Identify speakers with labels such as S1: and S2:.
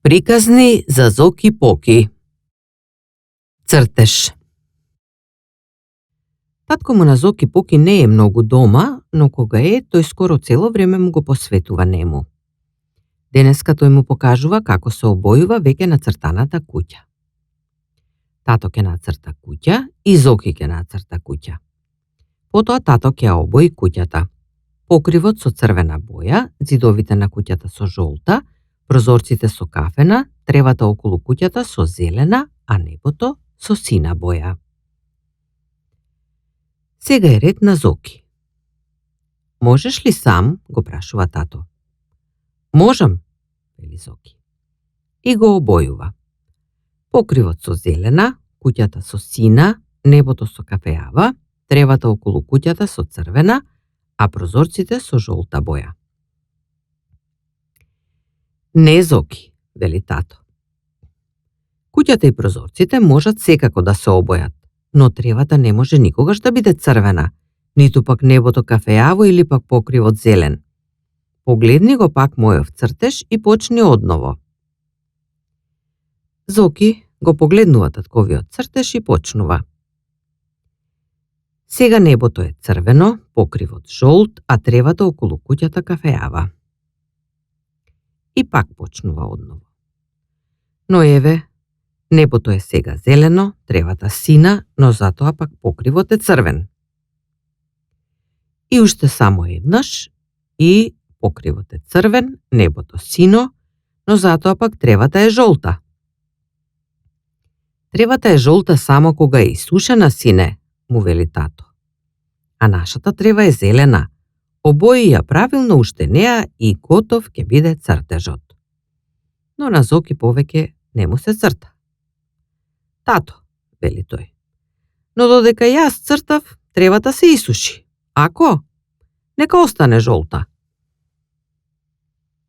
S1: Приказни за Зоки-Поки. Цртеж. Татко му на Зоки-Поки не е многу дома, но кога е, тој скоро цело време му го посветува нему. Денеска тој му покажува како се обојува веќе нацртаната куќа. Тато ќе нацрта куќа и Зоки ќе нацрта куќа. Потоа тато ќе обои куќата. Покривот со црвена боја, ѕидовите на куќата со жолта, прозорците со кафена, тревата околу куќата со зелена, а небото со сина боја. Сега е ред на Зоки. Можеш ли сам? Го прашува тато. Можам, вели Зоки. И го обојува. Покривот со зелена, куќата со сина, небото со кафеава, тревата околу куќата со црвена, а прозорците со жолта боја. Не, Зоки, вели тато. Куќата и прозорците можат секако да се обојат, но тревата не може никогаш да биде црвена, ниту пак небото кафеаво или пак покривот зелен. Погледни го пак мојов цртеж и почни одново. Зоки го погледнува татковиот цртеж и почнува. Сега небото е црвено, покривот жолт, а тревата околу куќата кафеава. И пак почнува одново. Но еве, небото е сега зелено, тревата сина, но затоа пак покривот е црвен. И уште само еднаш, и покривот е црвен, небото сино, но затоа пак тревата е жолта. Тревата е жолта само кога е исушена, сине, му вели тато. А нашата трева е зелена. Обои ја правилно уште неа и готов ќе биде цртежот. Но на Зоки повеќе не му се црта. Тато, вели тој, но додека јас цртав, тревата се исуши. Ако? Нека остане жолта.